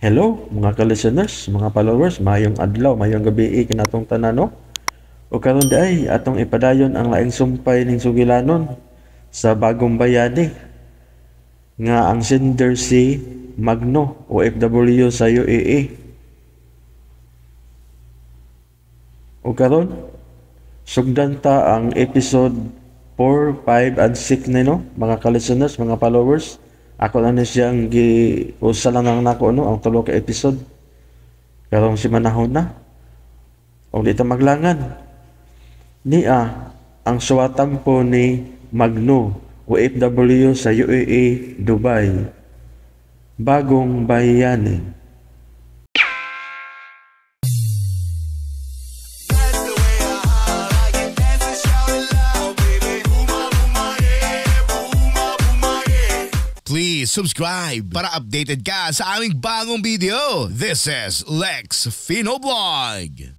Hello mga ka-listeners, mga followers, maayong adlaw, maayong gabi kinatong tanan, no? O karon di ay atong ipadayon ang laing sumpay ning sugilanon sa Bagong Bayani nga ang sender si Magno OFW sa UAE. O karon sugdan ta ang episode 4, 5 and 6 nino, mga ka-listeners, mga followers. Ako na ni siyang giusa lang ang nako, no, ang tulo ka episode. Karong si manahon na. O di ta maglangan. Nia ang suwatampo ni Magno OFW sa UAE, Dubai. Bagong Bayani. Please subscribe para updated ka sa aming bagong video. This is Lex Fino Vlog.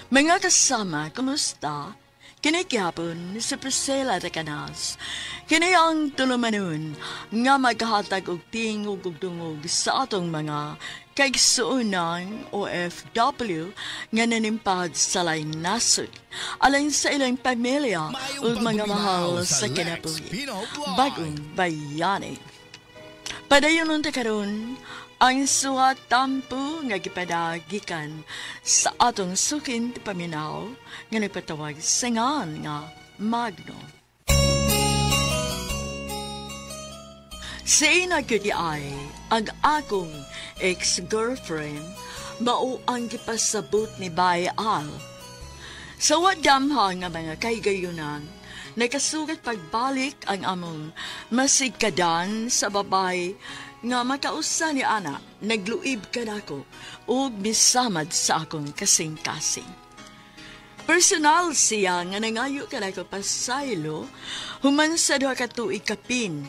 Mga kasama, kumusta? Kini gihapon si Priscilla de Canas. Kini ang tulumanon nga maghatag og tingog ug dungog sa atong mga kaigsuonan OFW nga nanimpad sa laing nasod alang sa ilang pamilya ug mga mahal sa kinabuhi. Bagong Bayani. Padayon unta karon ang suha tampo nga gipadagikan sa atong sukin ti paminaw nga nagpatawag sa ngan nga Magno. Sa ina gyud ay ang akong ex-girlfriend mao ang gipasabot ni Bay Al. Sa wadamha nga mga kaigayunan, nakasugat pagbalik ang among masigkadan sa babay nga makausa ni ana, nagluib ka nako ug misamad sa akong kasing-kasing. Personal siya nga nangayo ka nako pasaylo, human sa duha ka tuig kapin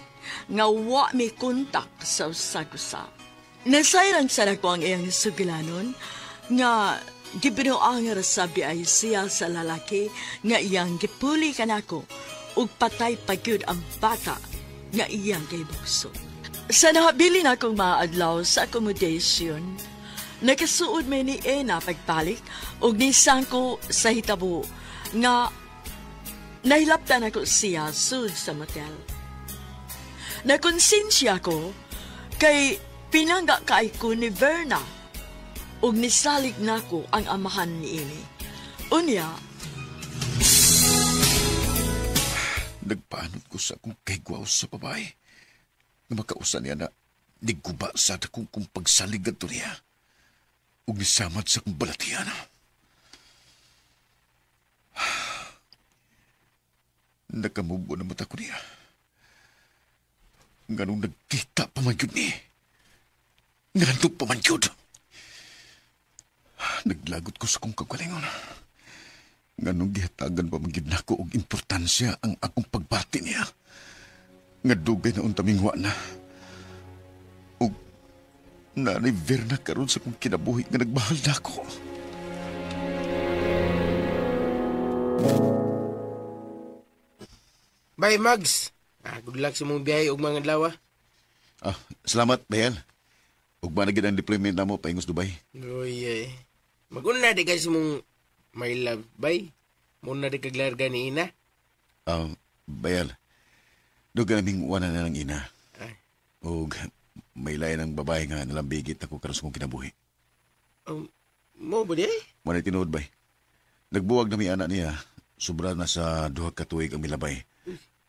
nga wa mi kontak sa usag-usa. Nasayran sa nako ang iyang sugilanon nga gibinuang ra sabi ay siya sa lalaki nga iyang gipuli kanako ug patay pa gyud ang bata nga iyang gibukso. Sa nahabilin akong maadlaw sa accommodation, nakasuod may ni Ena pagbalik ug nisangko sa hitabo nga nahilaptan ako siya sud sa motel. Nakonsensya ko kay pinangga kay ko ni Verna ug nisalig nako ang amahan ni ini. Unya, nagpanod ko sa akong kaigwaw sa babae. Nga makausa niya na niguba sa akong kung pagsalig adto niya ug nisamad sa akong balatian. Nakamubo na mata ko niya. Nganong nagkita pa man yun ni. Nganong pa man yun. Naglagot ko sa akong kagalingon. Nganong gihatagan pa man yun nako og importansya ang akong pagbati niya. Nga dugay na untaming wa na. Ug nanay Verna karon sa akong kinabuhi nga nagmahal na ako. Bye, Mags. Good luck sa mong biyahe ug mga adlaw. Ah, salamat, Bayal. Ug ba na gid ang deployment namo paingos Dubai? Uy, eh. Maguna di kay sa mong my love, bay. Muna di kag larga ni Ina. Bayal. Duga naming uwanan na ng ina. Ay. Og may lain ang babae nga nalambigit ako karon sa kong kinabuhi. Mo ba di? Mo na tinuod, bay. Nagbuwag na mi anak niya. Sobra na sa 2 ka tuig ang milabay.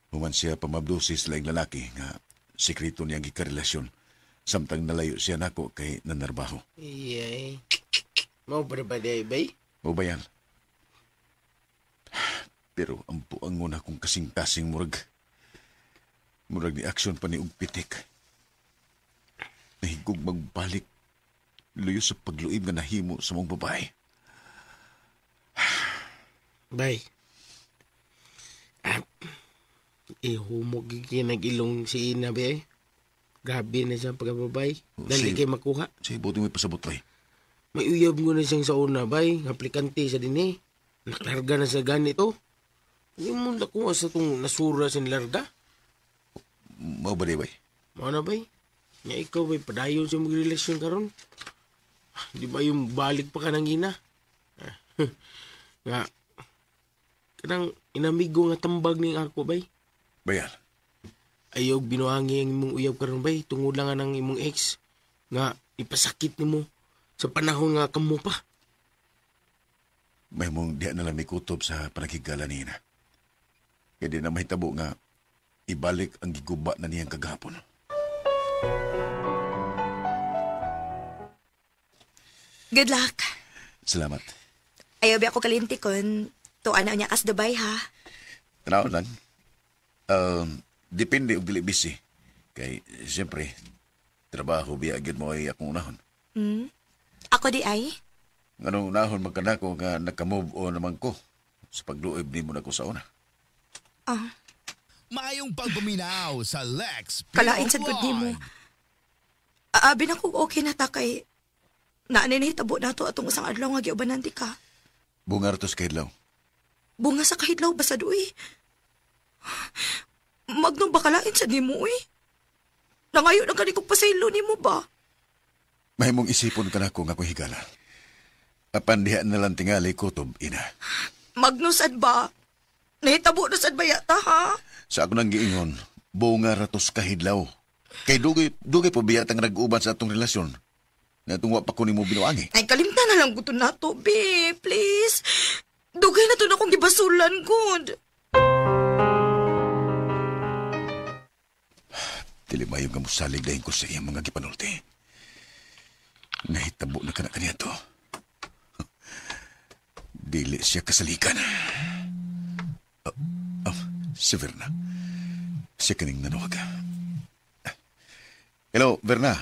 Human siya pamabdosis laing lalaki nga sekreto niyang gikarelasyon. Samtang nalayo siya nako kay nanarbaho. Iyay. Mo ba ba di, bay? O bayan. Pero ang buang mo na kong kasing-kasing murag. Murag ni aksyon pa ni og pitik. Nahigog magbalik luyo sa pagluib nga nahimo sa mong babae. Bay. Ihumog nag-ilong si Ina, bay. Grabe na siyang pagkababay. Dali kay makuha. Sige, buti mo'y pasabot, bay. May uyab ko na siyang sa una, bay. Aplikante sa dinhi. Naklarga na sa ganito. Hindi mo nakuha sa itong nasura sin larga. Mao ba di bay? Mao na bay? Nga ikaw bay, padayon sa mong relasyon karon. Di ba yung balik pa ka ng ina? Nga, kanang inamigo nga tambag ning ako bay. Bayan. Ayaw binuangi ang imong uyab karon bay, tungod lang ang imong ex. Nga ipasakit nimo sa panahon nga kamo pa. May mong diha na lang may kutob sa panagigala niya. Kaya di na mahitabo nga ibalik ang giguba na niyang kagahapon. Good luck. Salamat. Ayaw ba ako kalimti kon tuan na unya kas Dubai ha. Tanaw lang. Depende og dili busy. Kay siyempre, trabaho biya gyud mo ay akong unahon. Ako di ay. Nganong unahon magkanako nga naka-move on naman ko sa pagluib nimo nako sa una. Ah, Maayong pagpaminaw sa Lex kalain sad gud nimo. Aabi na ko okay na ta kay naanay nahitabo nato atong usang adlaw nga giubanan di ka. Bungar to sa kahidlaw. Bunga sa kahidlaw basta uy. Magnong bakalain sa nimo uy. Nangayo na kani kong pasaylo nimo ba? Mahimong isipon ka nako nga akong higala. Apan diha na lang tingali kutob, ina. Magno sad ba? Nahitabo na sad ba yata ha? Sa ako nang giingon, bunga ratos kahidlaw. Kay dugay po biya tang nag-uban sa atong relasyon. Natungwa pa ko nimo binuangi. Ay, kalimtan na lang ko to nato, be. Please. Dugay na to na akong gibasulan, good. Dili mayo nga musalig dahin ko sa iyang mga gipanulti. Nahitabo na ka na kaniya to. Dili siya kasalikan. Si Verna. Siya kaning nanuwag. Hello, Verna.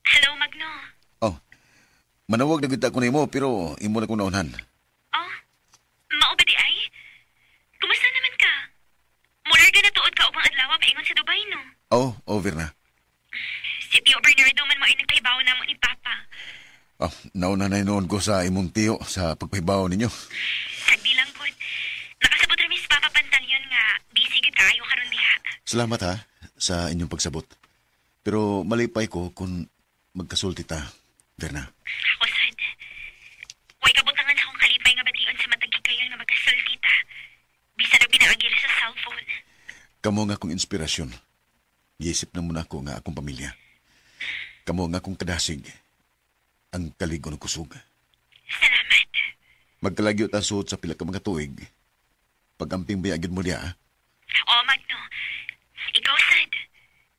Hello, Magno. Oh, manawag na kita ko nimo pero imo na kong naunhan. Oh, mao ba di ay? Kumusta naman ka? Mularga na tuod ka ubang adlaw paingon sa Dubai, no? Oh, Verna. Si Tio Bernardo man mo ay nagpahibaw namo ni Papa. Oh, nauna na noon ko sa imong tiyo sa pagpahibaw ninyo. Sagdi lang gud. Nakasabot ra mis Papa Pantaleon nga busy gud kaayo karon diha. Salamat ha sa inyong pagsabot. Pero malipay ko kung magkasulti ta, Verna. Ako sad. Way kabutangan sa akong kalipay nga bation sa matag kayon nga magkasulti ta. Bisan og pinaagi sa cellphone. Kamo nga akong inspirasyon. Giisip na muna ako nga akong pamilya. Kamo nga akong kadasig. Ang kaligo ng kusog. Salamat. Magkalagyo ta suot sa pila ka mga tuig. Pag-amping bayagid mo diya, ha? Oh, Magno. Ikaw sad.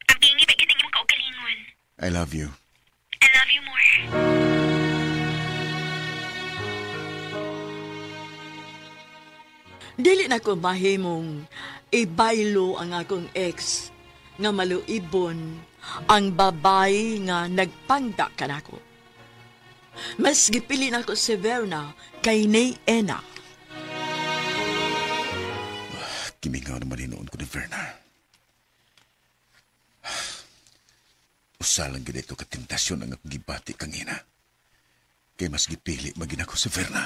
Ampingi ba gid ang imong kaugalingon? I love you. I love you more. Dili na ko mahimong ibaylo ang akong ex nga maluibon ang babae nga nagpangda kanako. Mas gipili nako si Verna kay ni Ena. Kimingaw naman hinoon ko ni Verna. Usalang gid ito katentasyon ang akong gibati kang ina. Kay mas gipili magina ko si Verna.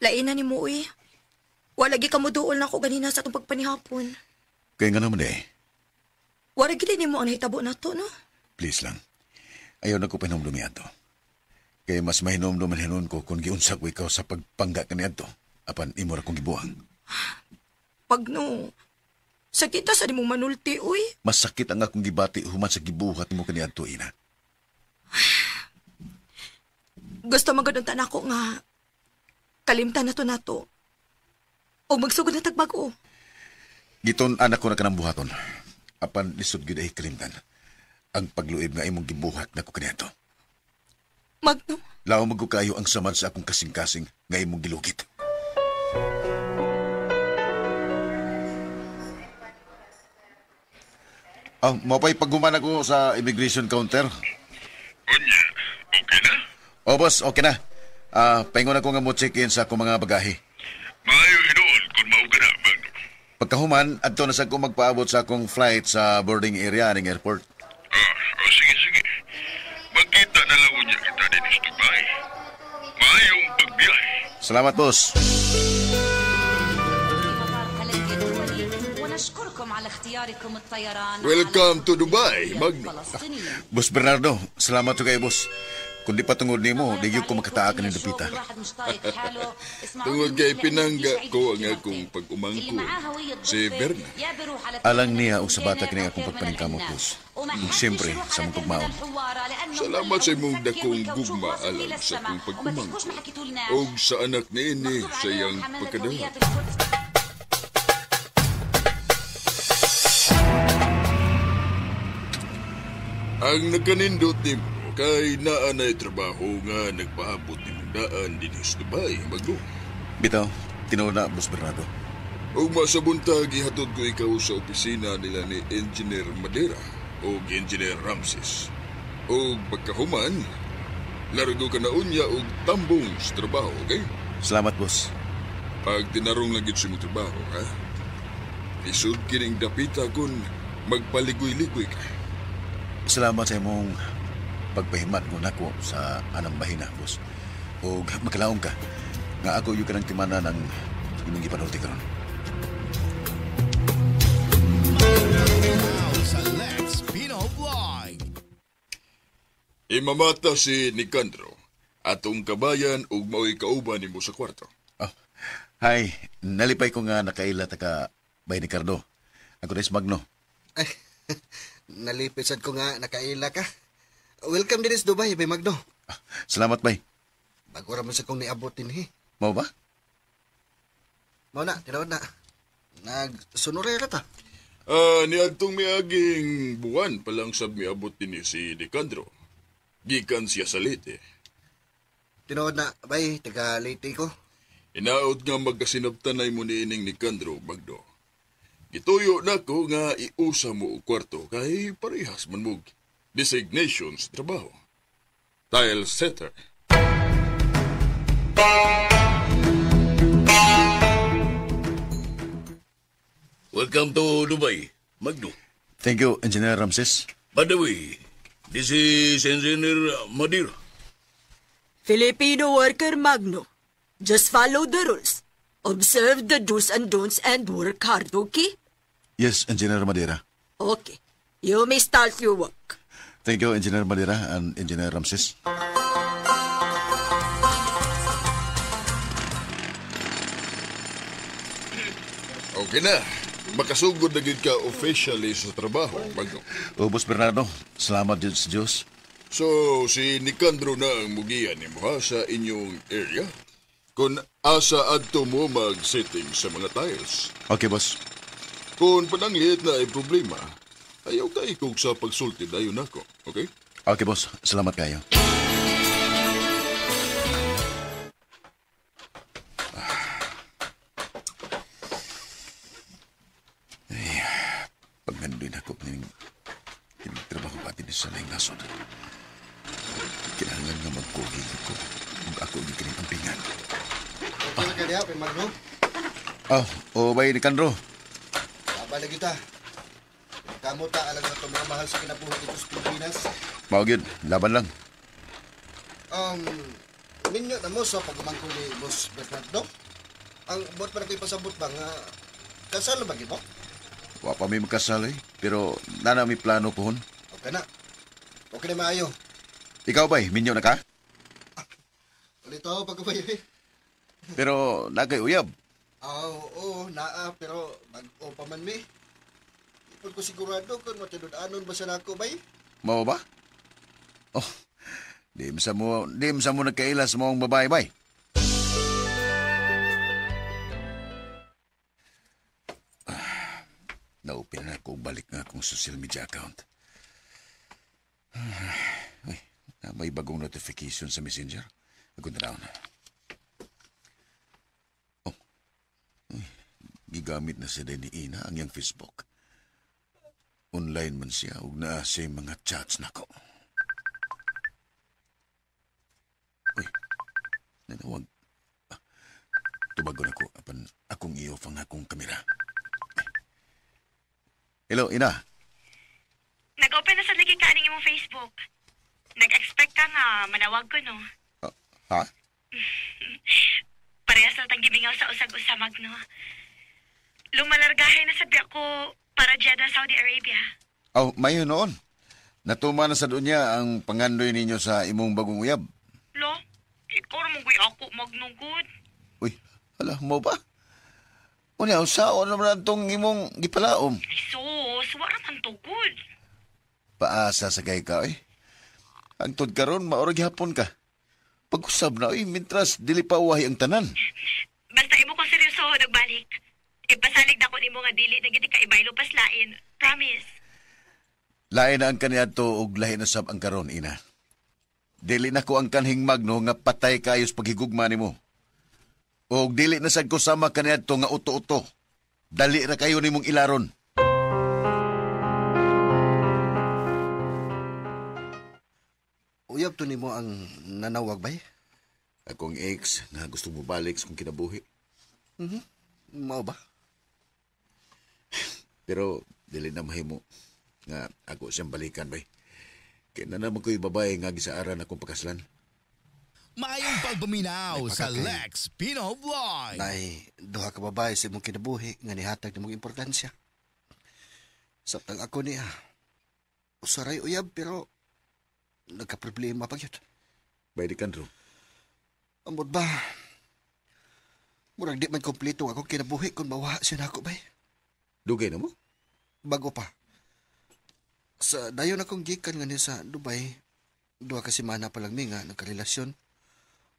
Lain na ni mo, uy. Wala gi ka mo duol na ako ganina sa atong pagpanihapon. Kaya nga naman eh, Wala gid ni mo ang nahitabo nato, no? please lang. Ayaw na ko pahinumdumi ato. Kaya mas mahinumduman hinon ko kung giunsa ko ikaw sa pagpangga kaniadto. Apan imo ra kong gibuhang. Pag no, sakita sa nimong manulti, uy. Masakit ang akong gibati human sa gibuhat mo kaniadto, ina. Gusto magod unta nako nga kalimtan na to nato. O magsugod na tag-bag-o. Giton anak ko na kanang buhaton. Apan lisod gyud ay kalimtan. Ang pagluib nga imong gibuhat nako kaniadto. Magno, Laom man ko kayo ang samad sa akong kasing-kasing nga imong gilukit. Ah, mapay paghuman ako sa immigration counter. Unya, okay na? Oh, boss, okay na. Ah, paingon ako nga mo check-in sa akong mga bagahe. Maayo hinuon kung mao ka na, Magno. Pagkahuman, adto na sa ko magpaabot sa akong flight sa boarding area ning airport. Ah, oh, sige, sige. Magkita na lang unya kita din sa Dubai. biyahe. Salamat, boss. Welcome to Dubai, Magno. Boss Bernardo, salamat to kayo, boss. Kung di pa tungod nimo, di gyud ko makataa kaning dapita. Tungod kay pinangga ko ang akong pag-umangko, si Berna. Alang niya og sa bata kini akong pagpaningkamot, boss. Ug siyempre sa mong tugmaon. Salamat sa imong dakong gugma alang sa akong pag-umangko ug sa anak niini sa iyang pagkadala. Ang nagkanindot nimo kay naa nay trabaho nga nagpaabot nimong daan dinhi sa Dubai, Magno. Bitaw, tinuod na, Boss Bernardo. Ug masabuntag ihatod ko ikaw sa opisina nila ni Engineer Madera o Engineer Ramses. O pagkahuman, largo ka na unya og tambong sa trabaho, okay? Salamat, boss. Pag tinarong lang gid sa imong trabaho, ha? Isud kining dapita kun magpaligoy-ligoy ka. Salamat sa imong pagpahimat mo nako sa anang bahina, boss. O makalaong ka nga ako yung kanang timana ng imong gipanulti karon. Sa Lex Pino Vlog. Imamata si Nicandro, atong kabayan ug mao'y kauban nimo sa kwarto. Oh, hi, nalipay ko nga nakaila ta ka bay Ricardo. Ako des Magno. Ay, nalipay sad ko nga nakaila ka. Welcome din sa Dubai, bay Magno. Salamat, bay. Bago ra man sa kong niabot dinhi. Mao ba? Mao na, tinuod na. Nagsunore ra ta. Niadtong miaging buwan pa lang sab miabot dinhi si Nicandro. Gikan siya sa Leyte. Tinuod na, bay, taga Leyte ko. Inaot nga magkasinabtanay mo niining Nicandro, Magno. Gituyo nako nga iusa mo og kwarto kay parehas man mo designation sa trabaho. Tile setter. Welcome to Dubai, Magno. Thank you, Engineer Ramses. By the way, this is Engineer Madira. Filipino worker Magno. Just follow the rules. Observe the do's and don'ts and work hard, okay? Yes, Engineer Madera. Okay. You may start your work. Thank you, Engineer Madera and Engineer Ramses. Okay na. Makasugod na gid ka officially sa trabaho, Magno. O, Boss Bernardo, salamat jud sa Diyos. So, si Nicandro na ang mugiya nimo ha sa inyong area? Kung asa adto mo mag-setting sa mga tiles. Okay, boss. Kung pananglit na ay problema, ayaw ka ikog sa pagsulti dayon nako, okay? Okay, boss. Salamat kayo. Ay, paghandoy na ako ng trabaho pati sa laing nasod. Kailangan nga magkuhig ako ug ako gikining ampingan. Okay na ka diha, Bay Magno. Oh, oh, bay Nicandro. Aba lagi ta. Kamo ta alang sa mga mahal sa kinabuhi dito sa Pilipinas. Mao gyud, laban lang. Minyo na mo sa pagumangko ni Boss Bernardo. Ang buot pa na kayo pasabot ba nga kasal ba gyud mo? Wa pa mi magkasal eh, pero nana mi plano pohon. Okay na. Okay na maayo. Ikaw bay, minyo na ka? Ulit ako pagkabay eh. Pero na kay uyab. Oo, naa, pero mag-o pa man mi. Ipon ko sigurado kung matinud-anon ba sa nako bay? Mao ba? Oh, di mo sa mo nagkaila sa mong babae bay. Na-open na ako balik nga akong social media account. Uy, may bagong notification sa Messenger. Ako na raon. Oh, uy, gigamit na siya ni Ina ang iyang Facebook. Online man siya ug naa siya mga chats nako. Uy, nanawag. Tubagon ako apan akong i-off ang akong kamera. Hello, Ina. Nag-open na sa lagi ka aning imong Facebook. Nag-expect ka nga manawag ko, no? Ha? Mingaw sa usag-usa, Magno. Lumalargahay na sabi ako para Jeddah, Saudi Arabia. Aw, mayo noon. Natuma na sa doon niya ang pangandoy ninyo sa imong bagong uyab. Lo, ikaw ramang ako, Magno, good. Uy, hala mo ba? Unya, usaon naman itong imong gipalaom. Ay, sus, wala man to, good. Paasa sa kay ka, eh. Ang karon maorag hapon ka. Pag-usab na, eh, mintras dili pa uwahi ang tanan. Basta imo kong seryoso, nagbalik. Ipasalig na ko nimo nga dili na giti ka ibaylo paslain. Promise. Lain na ang kaniadto og lahi na sab ang karon, ina. Dili na ko ang kanhing Magno nga patay kaayos paghigugma nimo. Og dili na sad ko sama kaniadto nga uto-uto. Dali ra kayo nimong ilaron. Uyab to nimo ang nanawag bay? Akong ex nga gusto mo balik sa kong kinabuhi. Mhm. Mao ba? Pero dili na mahimo nga ako siyang balikan bay. Kaya na naman ko'y babae nga gisaaran akong pakaslan. Maayong pagpaminaw sa Nagpakakay. Lex Pino Vlog. Nay, duha ka babae sa imong kinabuhi nga nihatag nimong importansya. Samtang ako niya, usaray uyab pero nagka-problema pa gyud. Bay di Kandro. Amot ba? Murag di man kompleto akong kinabuhi kung mawa siya nako bay. Dugay na mo? Bago pa. Sa dayon akong gikan nga ni sa Dubai, duha ka semana pa lang mi nga nagkarelasyon.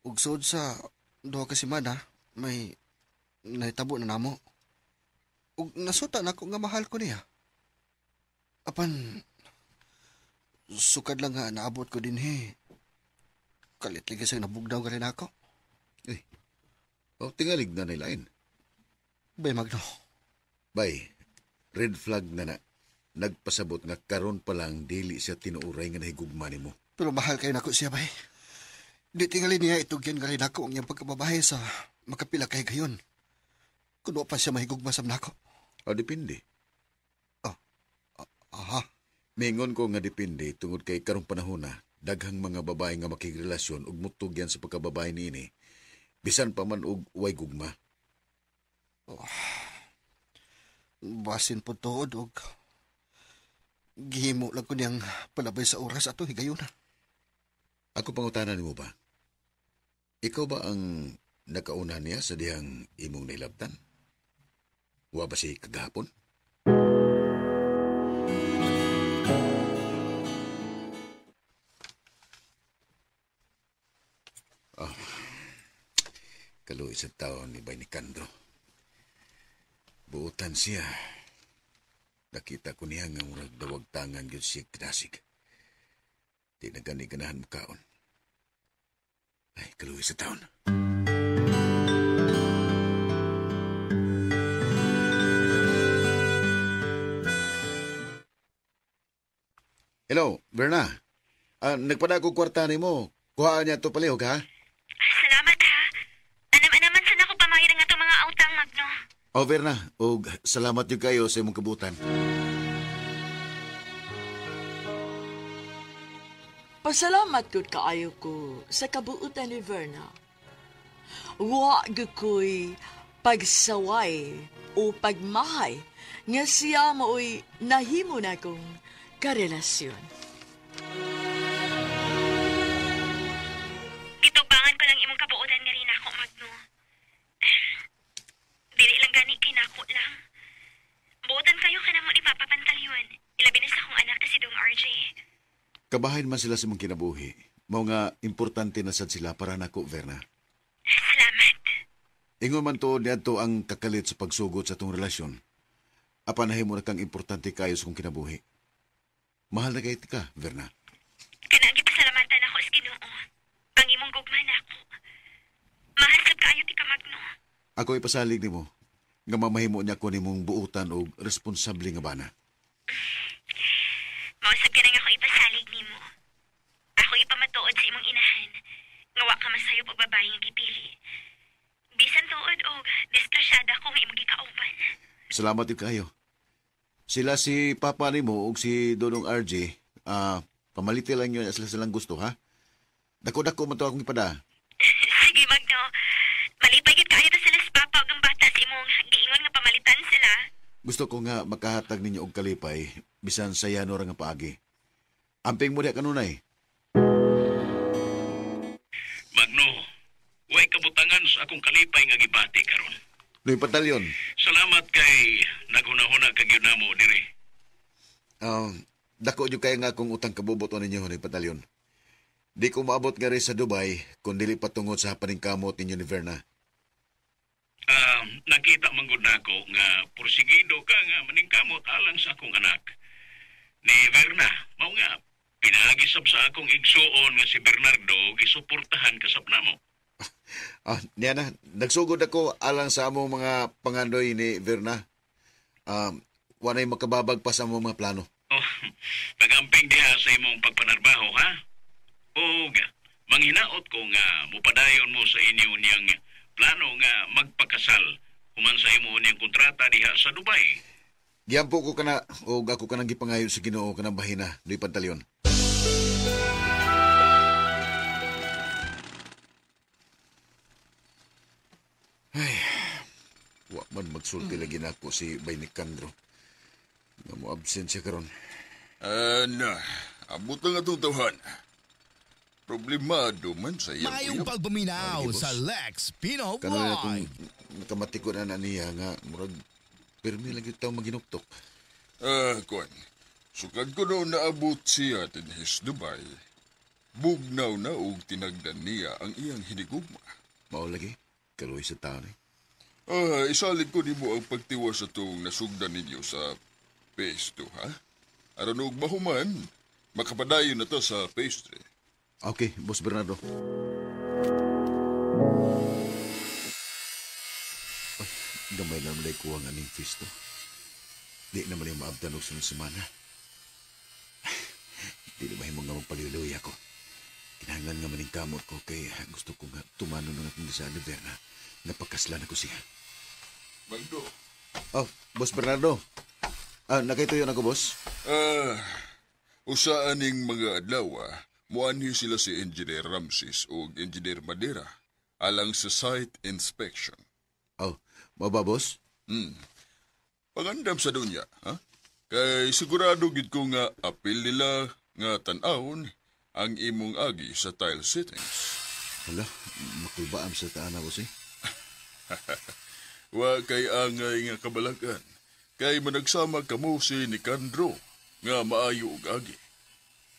Ug sud sa duha ka semana, may nahitabo na namo. Ug nasuta nako nga mahal ko niya. Apan sukad lang nga naabot ko dinhi. Kalit lagi sa nabugdaw ka rin ako. Eh, oh, tingalig na nilain. Bay Magno, Bay, red flag na na. Nagpasabot nga karon pa lang dili siya tinuuray nga nahigugma nimo. pero mahal kayo nako siya bay. Di tingali niya itugyan ka rin ako ang iyang pagkababae sa makapila kay gayon. Kuno pa siya mahigugma sa nako. O depende. Aha. Mingon ko nga depende tungod kay karong panahon na daghang mga babae nga makigrelasyon ug mutugyan sa pagkababae niini. Bisan pa man og way gugma. Basin po tuod og gihimo lang ko niyang palabay sa oras ato higayon na. Ako pangutana nimo ba? Ikaw ba ang nakauna niya sa dihang imong nailabtan? Wa ba si kagahapon? Ah, kaluoy sa taon ni Bay Nicandro. Buutan siya. Nakita ko niya nga murag dawag tangan gyud siya kadasig. Di na gani ganahan mukaon. Ay, kaluoy sa taon. Hello, Berna. Nagpada ko kwarta nimo. Kuhaan niya to palihog, ha? Salamat ha. Anam-anaman sa nako pamahiran nga itong mga utang, Magno. Oh, Berna, og salamat yung kayo sa imong kabutan. Pasalamat gud kaayo ko sa kabuutan ni Verna. Wa gud ko'y pagsaway o pagmahay nga siya maoy nahimo na kong karelasyon. Gitubangan ko lang imong kabuutan nga rin ako, Magno. Dili lang gani kay nako lang. Buutan kayo ka namo ni Papa Pantaleon. Ilabi na sa akong anak na si Dong RJ. Kabahin man sila sa imong kinabuhi. Mao nga importante na sad sila para nako, Verna. Salamat. Ingon man to niadto ang kakalit sa pagsugot sa tong relasyon. Apan nahimo na kang importante kayo sa kong kinabuhi. Mahal na kay ka, Verna. Kanang gipasalamatan ako sa Ginoo. Ang imong gugma nako. Mahal sad kaayo ti ka, Magno. Ako ipasalig nimo nga mamahimo niya ko nimong buutan og responsable nga bana. Mausap ka nang ako ipasalig nimo. Ako ipamatuod sa imong inahan. Nga wa ka masayop og babae nga gipili. Bisan tuod og diskrasyada ko nga imong gikauban. Salamat yun kayo. Sila si Papa nimo ug si Dodong RJ, pamaliti lang yun sila silang gusto, ha? Dako-dako man to akong ipada. Sige, Magno. Malipay gid kaayo ta sa Las Gusto ko nga makahatag ninyo og kalipay bisan sa yano ra nga paagi. Amping mo diha kanunay. Magno, way kabutangan sa akong kalipay nga gibati karon. Noy Pantalyon. Salamat kay naghunahuna ka gyud namo diri. Dako jud kay nga akong utang kabubot ninyo, Noy Pantalyon. Di ko maabot nga rin sa Dubai kung dili patungod sa paningkamot ninyo ni Verna. Nakita man gud nako nga porsigido ka nga maningkamot alang sa akong anak. Ni Verna, mao nga pinagisab sa akong igsuon nga si Bernardo gisuportahan kasab namo. Niya na, nagsugod ako alang sa among mga pangandoy ni Verna. Wanay makababag pa sa among mga plano. Oh, pagamping diha sa imong pagpanarbaho, ha? Og manghinaot ko nga mupadayon mo sa inyo niyang plano nga magpakasal human sa imo niyang kontrata diha sa Dubai. Giampo ko kana og ako kanang gipangayo sa Ginoo kanang bahina, Noy Pantalyon. Ay, wa man magsulti lagi nako si Bay Nicandro. Nga mo absent siya karon. Na, abot lang atong tawhan. Problemado man sa iyang Maayong uyab. pagpaminaw Lagi, boss. sa Lex Pino Kanunay Vlog. akong nakamatiko na niya nga murag pirmi lang gyud taw maginuktok. Kuan. Sukad ko noon naabot siya dinhis Dubai. Bugnaw na og tinagdan niya ang iyang hinigugma. Mao lagi, kaluoy sa taon eh. Isalig ko nimo ang pagtiwas sa tuong nasugdan ninyo sa phase 2, ha? Aron og mahuman, makapadayon na to sa phase 3. Okay, Boss Bernardo. Ay, gamay na naman kuwang aning phase 2. Di naman yung maabtan og sunod semana. Di na mahimong nga magpaliloy ako. Kinahanglan nga maning kamot ko kay gusto ko nga tumano ng akong gisaan ni Verna. Napakaslan ako siya. Magdo. Oh, Boss Bernardo. Nakaituyo na ko, boss. Usa aning mga adlaw, muanhi sila si Engineer Ramses o Engineer Madera alang sa site inspection. Oh, mao ba, boss? Pangandam sa dunya, ha? Kay sigurado gid ko nga apil nila nga tan-awon ang imong agi sa tile settings. Hala, makulbaam sa taan na, boss eh. Wa kay angay nga kabalakan. Kay managsama kamo si Nicandro nga maayo og agi.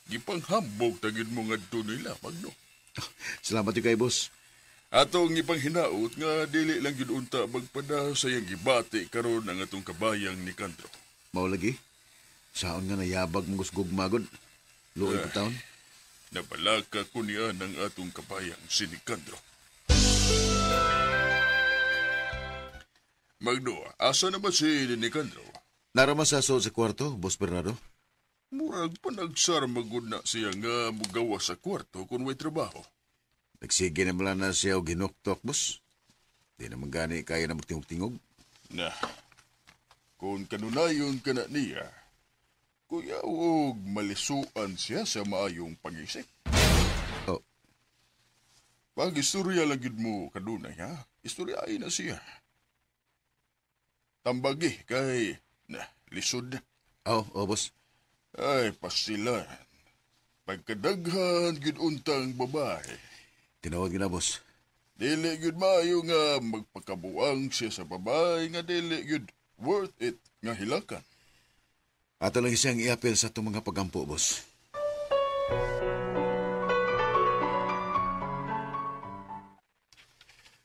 Gipanghambog tagid mo ngadto nila, Magno. Salamat yung kay boss. Atong ipanghinaot nga dili lang gyud unta magpada sa iyang gibati karon ang atong kabayang Nicandro. Mao lagi. Saon nga nayabag mong gusgog magod. Luoy pa taon. Nabalaka ko niya ng atong kabayang si Nicandro. Magno, asa naman si Nicandro? Narama sa suod sa kwarto, Boss Bernardo. Murag panagsar magud na siya nga mugawa sa kwarto kung may trabaho. Nagsige naman na siya og hinuktok, boss. Di naman gani kaya na magtingog-tingog. Na, kung kanunayon ka na niya, kuya og malisuan siya sa maayong pag-isip. Oh. Pag istorya lang gyud mo kadunay, ha? Istoryain na siya. Tambagi kay, na, lisod na. Oh, oh, boss. Ay, pasilan. Pagkadaghan gyud untang babae. Tinuod gyud na, boss. Dili gyud maayo nga magpakabuang siya sa babae nga dili gyud worth it nga hilakan. Ato lang siyang iapil sa itong mga pagampo, boss.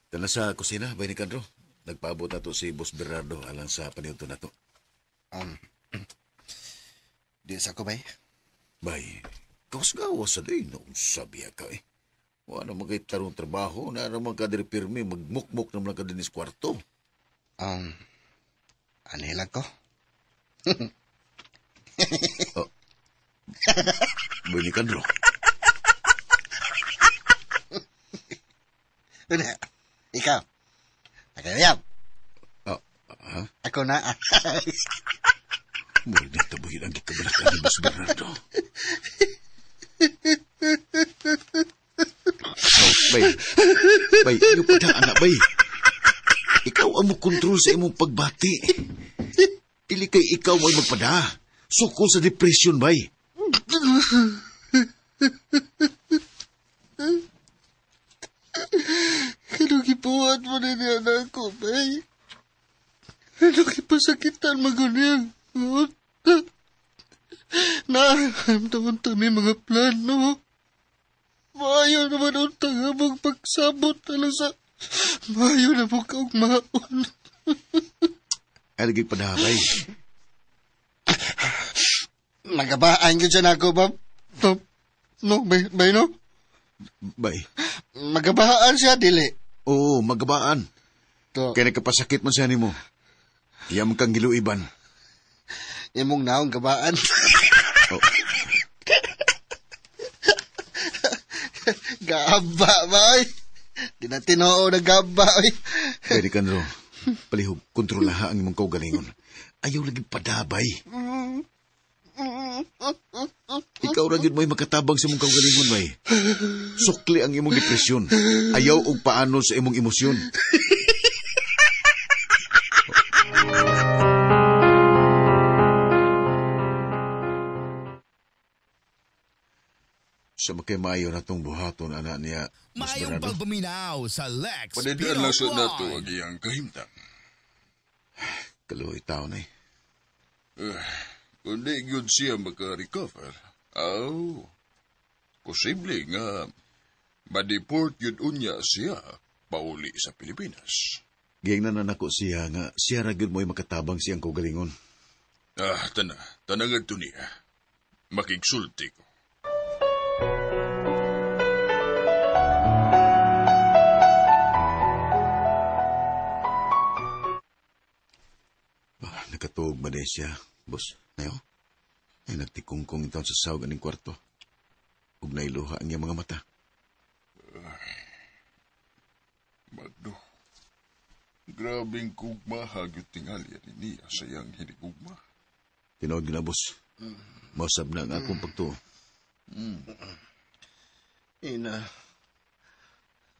Tala sa kusina, Bay Nicandro. Nagpaabot na to si Boss Bernardo alang sa paniudto na to. Di sa ko, bay. Bay, kawas-gawas sa day. Noong sabi ka eh. Wala naman kay tarong trabaho. Na naman ka diri pirmi. Magmukmuk naman ka din sa kwarto. Ano lang ko? Oh. Bay Nicandro. Una, ikaw. Nagayab. Oh, ha? Ako na. Murag na tabuhin ang gikabalakan ni Boss Bernardo. Oh, bay. Bay, iyo pa na, anak, bay. Ikaw ang mo kontrol sa imong pagbati. Dili kay ikaw mo'y magpada. Sukol sa depression, bay. Ano gibuhat mo na niya na ako, bay? Ano gipasakitan magunyang? Naaramdaman kami mga plano. Maayo naman unta nga magpagsabot na sa... Maayo na mo kaugmaon. Ay, lagi pa na, bay. Magabaan ka dyan ako, Bob. No, no, bay, bay, no? Bay. Magabaan siya, dili. Oo, magabaan. To. Kaya nagkapasakit man siya nimo. Iya man kang giluiban. Imong naong gabaan. Oh. Gaba, bay. Di na tinoo na gaba, bay. Pwede ka nro. Palihog, kontrolaha ang imong kaugalingon. Ayaw lagi padabay. Ikaw ra gyud mo'y makatabang sa imong kaugalingon, bay. Sukli ang imong depresyon. Ayaw og paano sa imong emosyon. Sa makay maayo na tong buhaton, anak niya, Mas Maayong Bernardo. pagpaminaw sa Lex Panidian lang sa nato Vlog. ang iyang kahimtang. Kaluoy tao na eh. Kung di gyud siya maka-recover, aw, posible nga ma-deport yun unya siya pauli sa Pilipinas. Giyang na nako siya nga siya ra gyud mo'y makatabang siyang kaugalingon. Ah, tana, tanagad to niya. Makigsulti ko. Bah, nakatuog ba din siya, boss? Nayo? Ay, nagtikungkong itaon sa sawag aning kwarto. Ug nailuha ang iyang mga mata. Magdo, grabing kugma hagyot tingali ni niya sa iyang hinigugma. Tinuod na, boss. Mausab na ang akong pagtuo. Ina.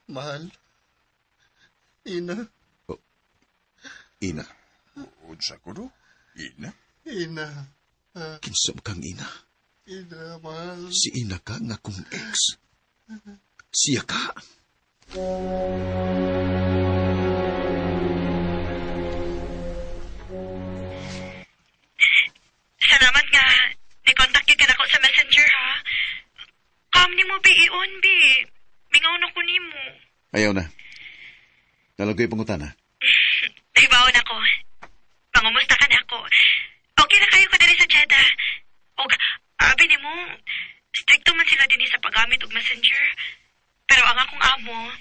Mahal. Ina. Oh. Ina. Unsa ko no? Ina? Ina. Kinsa ba kang ina? Ina, mahal. Si ina ka nga akong ex. Siya ka. Salamat nga. Ni-contact gyud ka nako sa Messenger, ha? Kam nimo bi ion bi. Mingaw na ko nimo. Ayaw na. Nalagoy pangutana. Nahibaon ako. Pangumusta ka na ako. Okay na kayo ko diri sa Jeddah. Og abi nimo, stricto man sila dinhi sa paggamit og Messenger. Pero ang akong amo,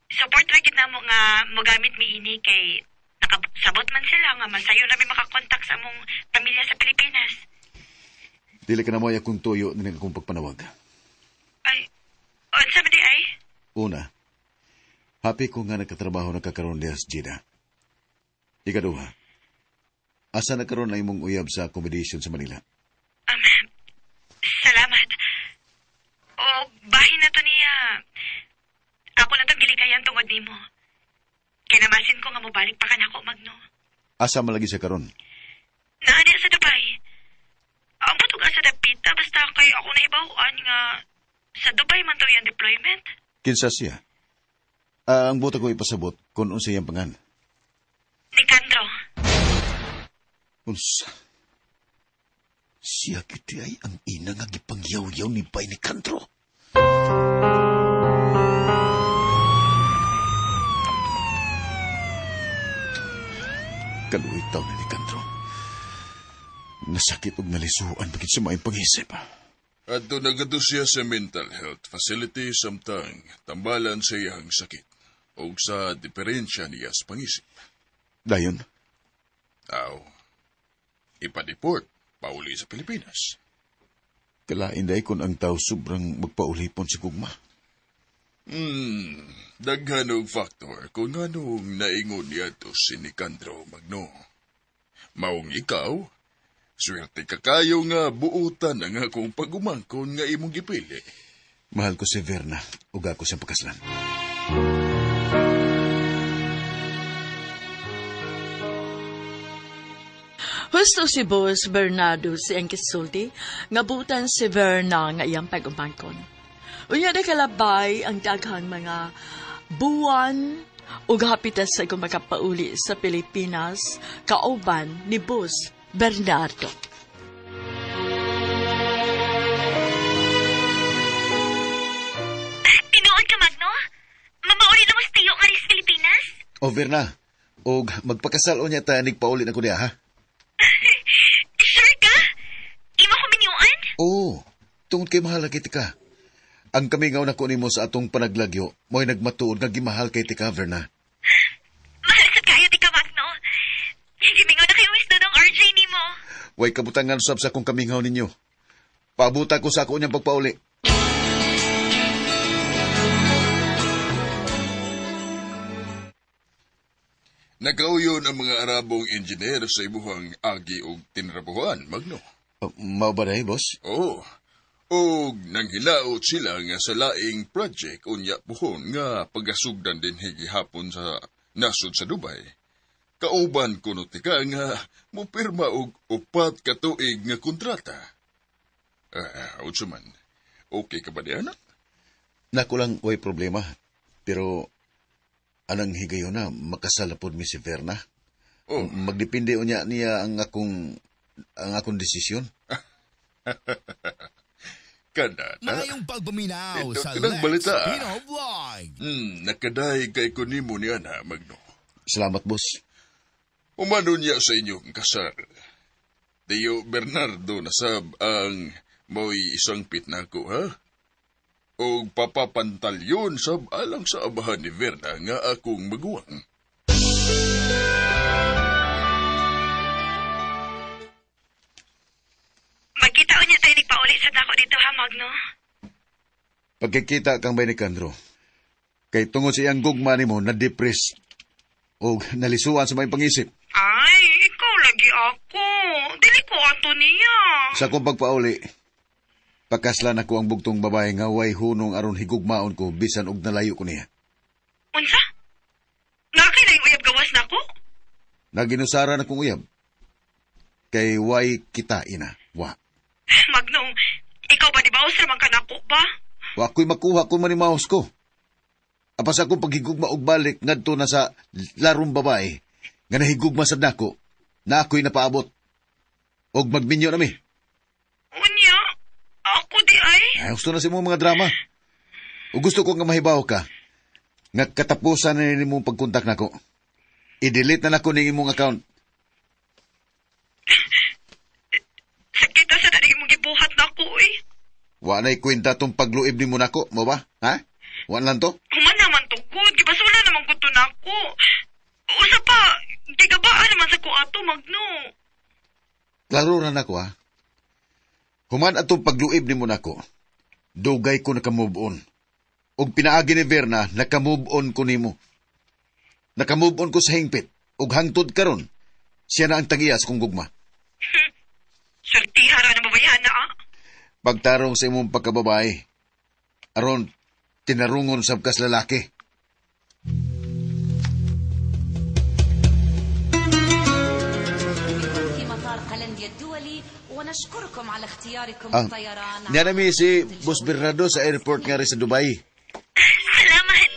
support ra gid namo nga mogamit mi ini kay nakasabot man sila nga masayo na mi makakontak sa among pamilya sa Pilipinas. Dili ka na mo ay akong tuyo na akong pagpanawag. Ay, unsa man di ay? Una, happy ko nga nagkatrabaho nagkakaroon diha sa Jeddah. Ikaduha, asa nagkaroon na imong uyab sa accommodation sa Manila? Salamat. O, bahin na to niya. Ako na itong gilikayan tungod nimo. Kinamasin ko nga mobalik pa ka nako, Magno. Asa malagi siya karon? Naa niya sa Dubai. Ang butog sa dapita, basta kay ako nahibaw-an nga sa Dubai man to yung deployment. Kinsa siya? Ang buta ko ipasabot kung unsa iyang pangan. Nicandro. Unsa? Siya kiti ay ang ina nga gipangyaw-yaw ni Bay Nicandro. Kaluoy taw ni Nicandro. Nasakit og nalisuan pagit sa maayong pangisip. Adto nagadto siya sa mental health facility samtang tambalan sa iyang sakit o sa diferensya niya sa pangisip. Dayon? Aw, ipa-deport pauli sa Pilipinas. Kalain day kung ang tao sobrang magpaulipon sa gugma. Daghan og factor kung anong naingon niya to si Nicandro Magno. Maong ikaw, swerte ka kayo nga buutan ang akong pagumangkon nga imong gipili. Mahal ko si Verna, ug ako siyang pagkaslan. Husto si Boss Bernardo si ang kisulti, nga butan si Verna nga iyang pag-umangkon. Unya na kalabay ang daghang mga buwan ug hapitas sa makapauli sa Pilipinas kauban ni Boss Bernardo. Tinuod ka, Magno? Mamauli na mo sa tiyo nga rin sa Pilipinas? O Verna, og magpakasal o niya ta nigpauli na ko niya, ha? Sure ka? Imo ko minyuan? Oo, tungod kay mahal na kay tika. Ang kamingaw na ko nimo sa atong panaglagyo, mo'y nagmatuod nga gimahal kay tika, Verna. Mahal sa kayo, tika, Magno. Gimingaw na kayo mismo ng RJ nimo. Way kabutangan sab sa akong kamingaw ninyo. Paabuta ko sa ako niyang pagpauli. Nakauyon ang mga Arabong engineer sa ibuhang agi og tinrabuhan, Magno. Mao ba day, boss? Oo. Og nanghilaot sila nga sa laing project unya puhon nga pagasugdan din higihapon sa nasod sa Dubai. Kauban kuno tika nga mupirma og 4 ka tuig nga kontrata. Unsa man, okay ka ba diyan? Nako lang way problema. Pero anang higayon na makasal na pod mi si Verna. Oh. Magdepende unya niya ang akong desisyon. Kada na. Maayong pagpaminaw Ito sa kanang Lex balita. Pino Vlog. Nakaday kay kunimo niya na, Magno. Salamat, boss. Umano niya sa inyong kasal. Tiyo Bernardo nasab ang mo'y isang pitnako, ha? O papapantalyon sab alang sa abahan ni Verna nga akong maguwang. Magkita niya tayo nagpauli sa dako dito, ha, Magno? Pagkikita kang bay ni Kandro, kay tungod sa iyang gugma nimo na-depress o nalisuan sa may pangisip. Ay, ikaw lagi ako. Dili ko ato niya. Sa akong pagpauli, pakaslan ako ang bugtong babae nga way hunong aron higugmaon ko bisan og nalayo ko niya. Unsa? Nakay na yung uyab gawas na ako? Naginusara na kong uyab. Kay way kita ina. Wa. Magno, ikaw ba di ba usra man ka nako ba? Wa ko'y makuha kung manimaos ko. Apas akong paghigugma og balik ngadto na sa larong babae nga nahigugma sa nako na ako'y napaabot. Og magminyo nami. Unya, ako di ay. Ay, gusto na sa imong mga drama. O gusto ko nga mahibaw ka nga katapusan na nimong pagkontak nako. I-delete na nako ning imong account. Sakita sa dali imong gibuhat nako eh. Wa na'y kwenta tong pagluib nimo nako, mo ba? Ha? Wa lang to? Human naman to good, gibasula naman ko to nako. Usa pa, gigabaan naman sa ko ato, Magno. Klaro ra nako ha. Human atong pagluib nimo nako. Dugay ko naka-move on. Og pinaagi ni Verna, naka-move on ko nimo. Naka-move on ko sa hingpit. Og hangtod karon, siya na ang tagiyas kong gugma. Sultiha ra na babayahan na ah. Pagtarong sa imong pagkababae, aron tinarungon sab kas lalaki. Niya nami si Boss Bernardo sa airport nga rin sa Dubai. Salamat.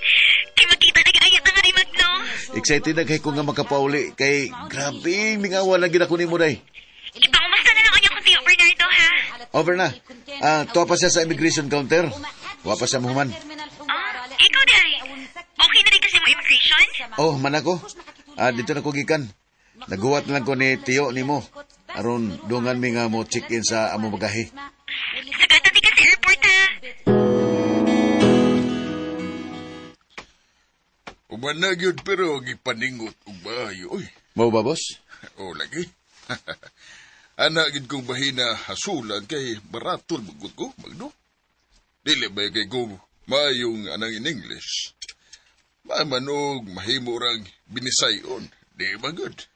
Kay makita na kaayat na nga ni Magno. Excited na kay ko nga makapauli. Kay grabe, mingawa lagi na ko ni mo day. Ipangumusta na lang niya kung Tio Bernardo, ha? Over na. Tuwa pa siya sa immigration counter. Wa pa siya mahuman. Ikaw day. Okay na rin kasi mo immigration? Oh, man ako. Dito na ko gikan. Naguwat na lang ko ni Tio ni mo. Aron dungan mi nga mo check-in sa among bagahe. Sagatan di ka sa airport, ha? Uman na gyud pero gipaningot og maayo, oy. Mao ba, boss? O lagi. Ana gid kong bahina hasulan kay baratol magud ko, Magno. Dili ba kay ko maayong anang in English. Mamanog mahimo rang binisayon. Di ba good?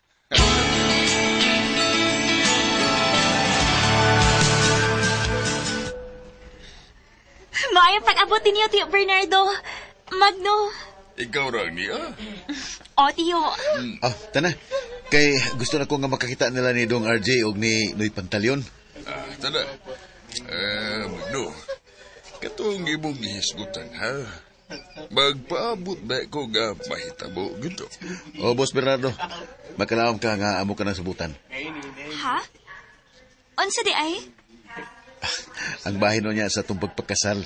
Maayong pag-abot ninyo, Tio Bernardo. Magno. Ikaw rang niya. O, Tio. Tana. Kay gusto na ko nga makakita nila ni Dong RJ og ni Noy Pantaleon. Ah, tada. Magno. Katong imong gihisgutan, ha? Magpaabot ba ko nga mahitabo gito? O, Boss Bernardo, makalaom ka nga amo ka ng sabutan. Ha? Unsa di ay? Ang bahin niya sa itong pagpakasal.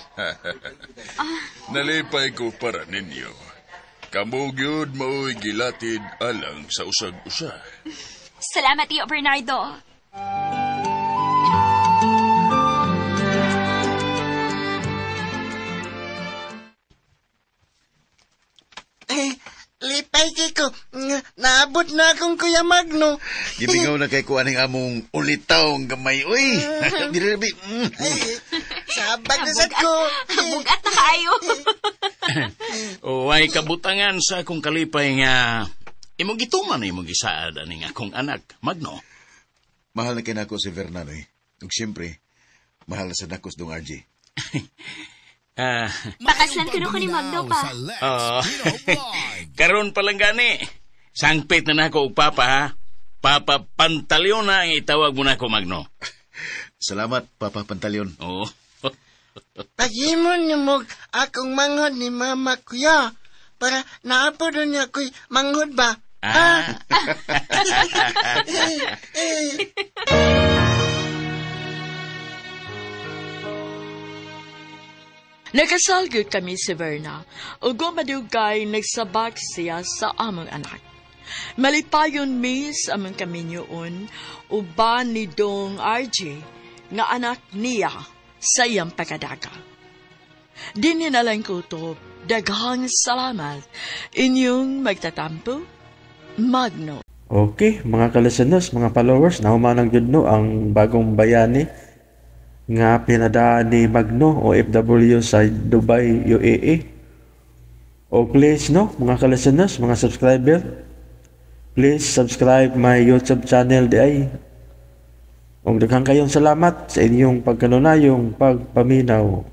Nalipay ko para ninyo. Kamo gyud mao'y gilatid alang sa usag-usa. Salamat, Tio Bernardo. Eh, lipay kay ko. Naabot na akong Kuya Magno. Gibingaw na kay ko aning among ulitaw ang gamay. Uy! Dili. Sabag na sad ko. Bugat na kaayo. O ay kabutangan sa akong kalipay nga imong gituman na imong gisaad aning akong anak, Magno. Mahal na kinako si Fernando eh. Ug siyempre, mahal na sa nako si Dong RJ. Pakaslan kuno ko ni Magno pa. Oo. Karon pa lang gani. Sangpit na nako og papa ha. Papa Pantaleon na ang itawag mo nako, Magno. Salamat, Papa Pantaleon. Oo. Paghimon niyo mo akong manghod ni Mama Kuya. Para naapod niya ko'y manghod ba? Ah. Nakasal gyud kami si Verna, ug madugay nagsabak siya sa among anak. Malipayon mi sa among kaminyoon, uban ni Dong RJ, nga anak niya sa iyang pagkadaga. Dinhi na lang ko to, daghang salamat. Inyong magtatampo, Magno. Okay, mga ka-listeners, mga followers, nahumanang jud no ang bagong bayani nga pinadaan ni Magno o FW sa Dubai, UAE. O please no, mga ka-listeners, mga subscriber, please subscribe my YouTube channel di ay. Og daghang kayong salamat sa inyong pagkanunayong pagpaminaw.